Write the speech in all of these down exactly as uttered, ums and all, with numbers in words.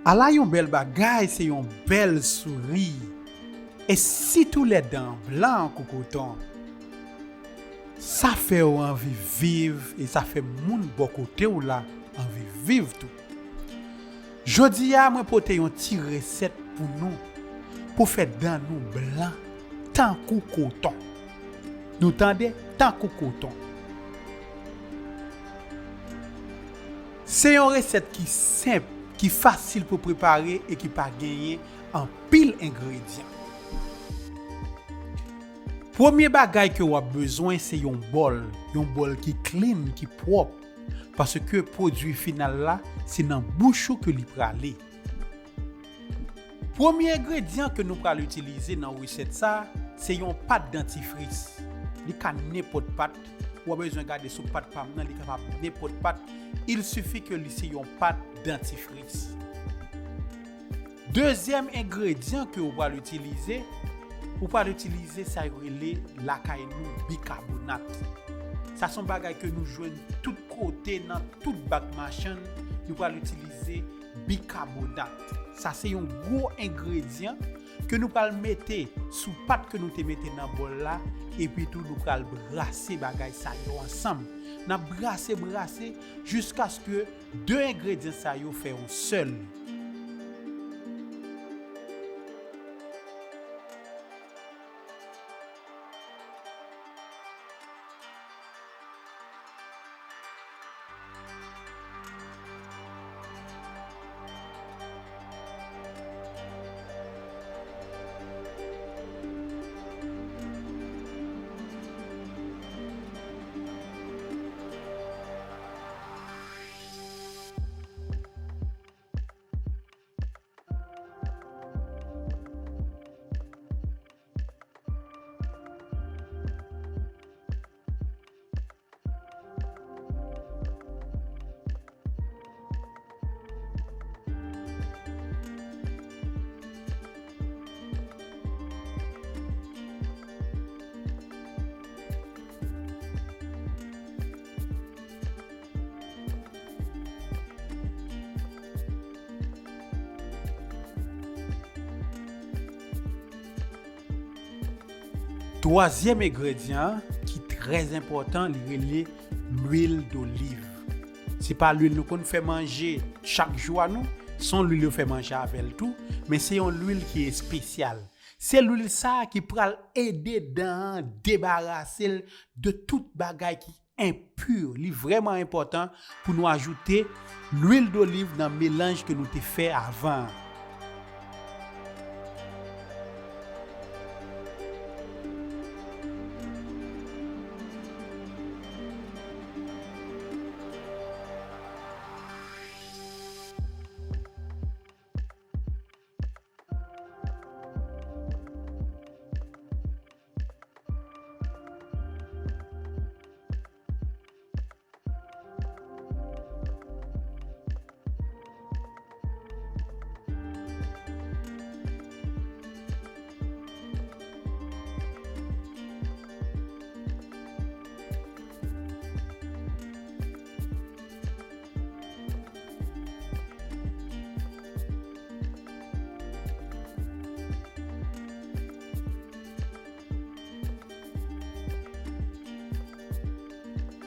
Ala yon bèl bagay, se yon bèl souri. E sitou lè dan an blan kou koton. Sa fè w anvi viv e sa fè moun bò kote w la anvi viv tou. Jodi a, mwen pote yon ti resèt pou nou, pou fè dan nou blan tankou koton. Nou tande? Tankou koton. Se yon resèt ki senp, ki fasil pou prepare e ki pa genyen anpil engredyan. Premye bagay ke w ap bezwen se yon bòl, yon bòl ki clean, ki pwòp, paske pwodui final la, se nan bouch ou ke li prale. Premye engredyan ke nou pral itilize nan resèt sa, se yon pat dantifris. Li ka nenpòt pat, ou pa bezwen gade sou pat pa m nan, li kapab nenpòt pat. Il suffit ke li se yon pat dantifris. Dezyèm engredyan ke ou pral itilize, ou pral itilize sa yo rele lakay nou bikabonat. Sa se yon bagay ke nou jwenn tout kote, nan tout bak machann, nou pral itilize bikabonat. Sa se yon gwo engredyan ke nou pral mete sou pat ke nou te mete nan bòl la, epi tou nou pral brase bagay sa yo ansanm. N ap brase, brase, jiskaske de engredyan sa yo fè yon sèl. Twazyèm engredyan an, ki trè enpòtan, li rele lwil doliv. Se pa lwil nou konn fè manje chak jou a nou, se yon lwil yo fè manje avè l tou, men se yon lwil ki espesyal. Se lwil sa a ki pral ede dan an debarase l de tout bagay ki enpi. Li vrèman enpòtan pou nou ajoute lwil doliv nan melanj ke nou te fè avan an.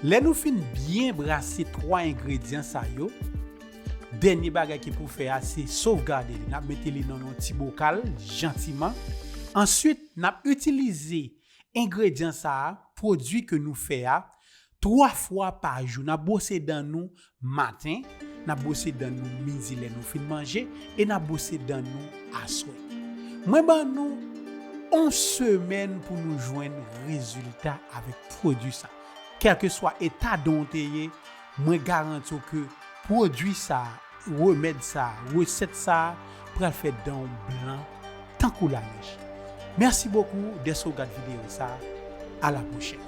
Lè nou fin byen brase twa engredyan sa yo, dènye bagay ki pou fè a se sovgade li. N ap mete li nan yon ti bokal, jantiman. Answit, n ap itilize engredyan sa a, pwodui ke nou fè a, twa fwa pa jou. N ap bwose dan nou maten, n ap bwose dan nou midi lè nou fin manje, e n ap bwose dan nou aswè. Mwen ban nou yon semèn pou nou jwenn rezilta avèk pwodui sa. Kèlkeswa eta dan w te ye, mwen garanti w ke pwodui sa, remèd sa, resèt sa pral fè dan w blan tankou lanèj. Mèsi bokou dèske w gad videyo sa. A la pwochèn.